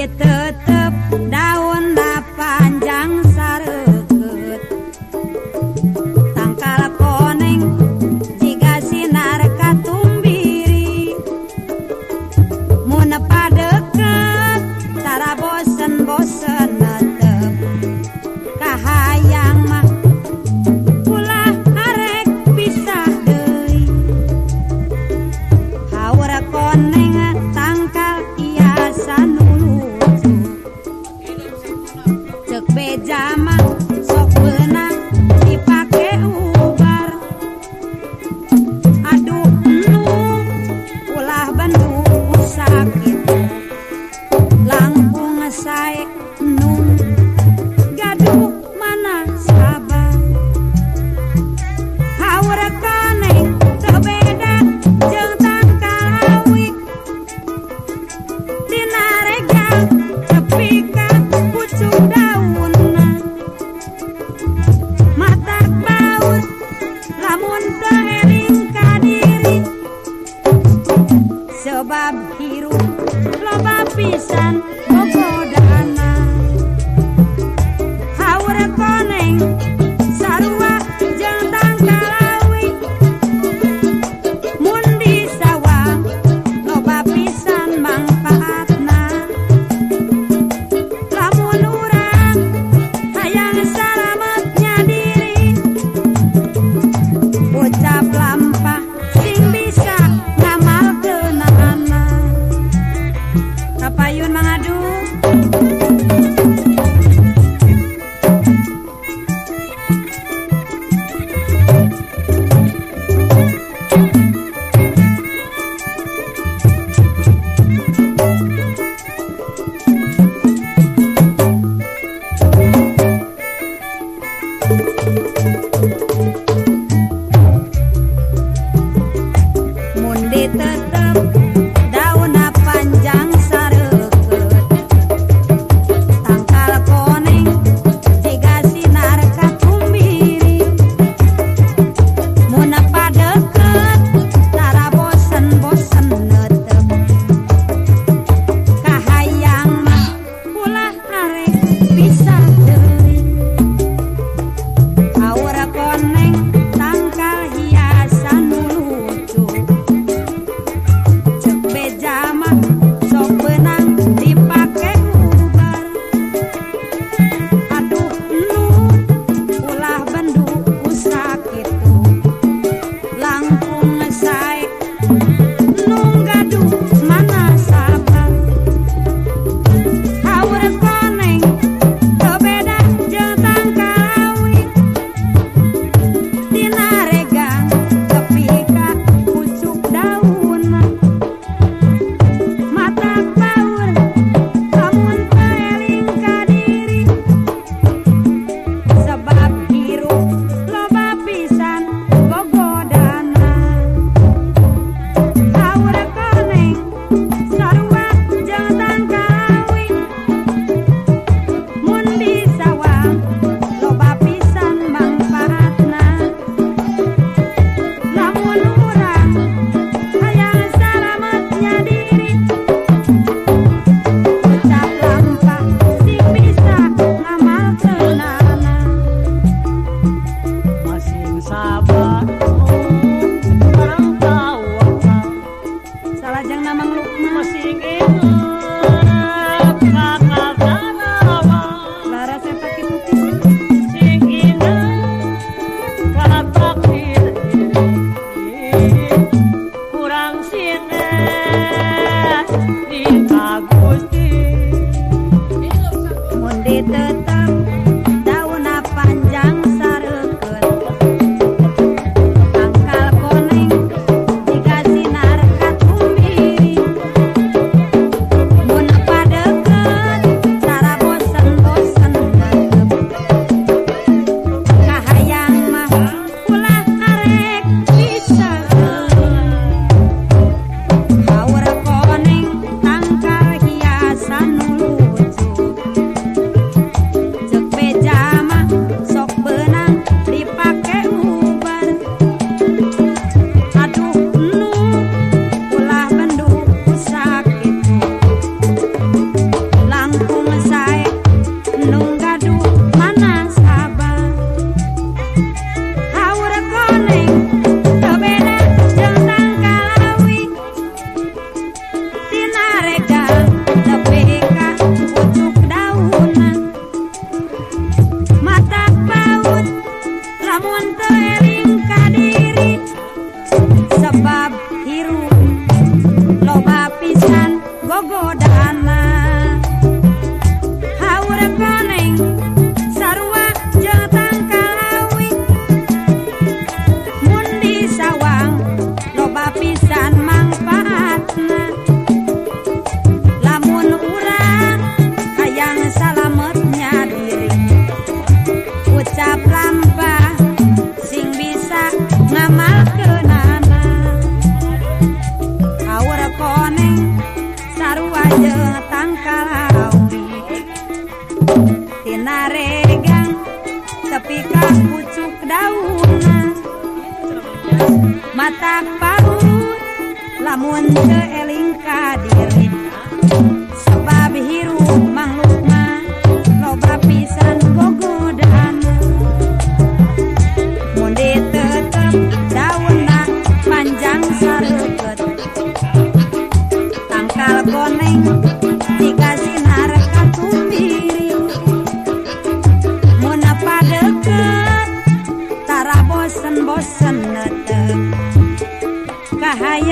Tetep daun panjang sareukeut tangkal koneng jiga sinar katumbiri mun padeket tara bosen-bosen netep kahayang mah ulah arek pisah deui haur koneng tangkal hiasan bejama sok benang dipake ubar aduh nu ulah bendu sakit langkung sae nu gaduh mana sabar haur koneng teu beda jeung tangkal awik dina regang tepi ka pucuk daun. Nepi ka pucuk daunna matak parut lamun teu eling ka diri sebab hirup makhluk mah loba pisan gogodaan mun ditetep daunna panjang sareukeut tangkal koneng jika sinar katumiring mun padeket tara bosen-bosen netep kahayang.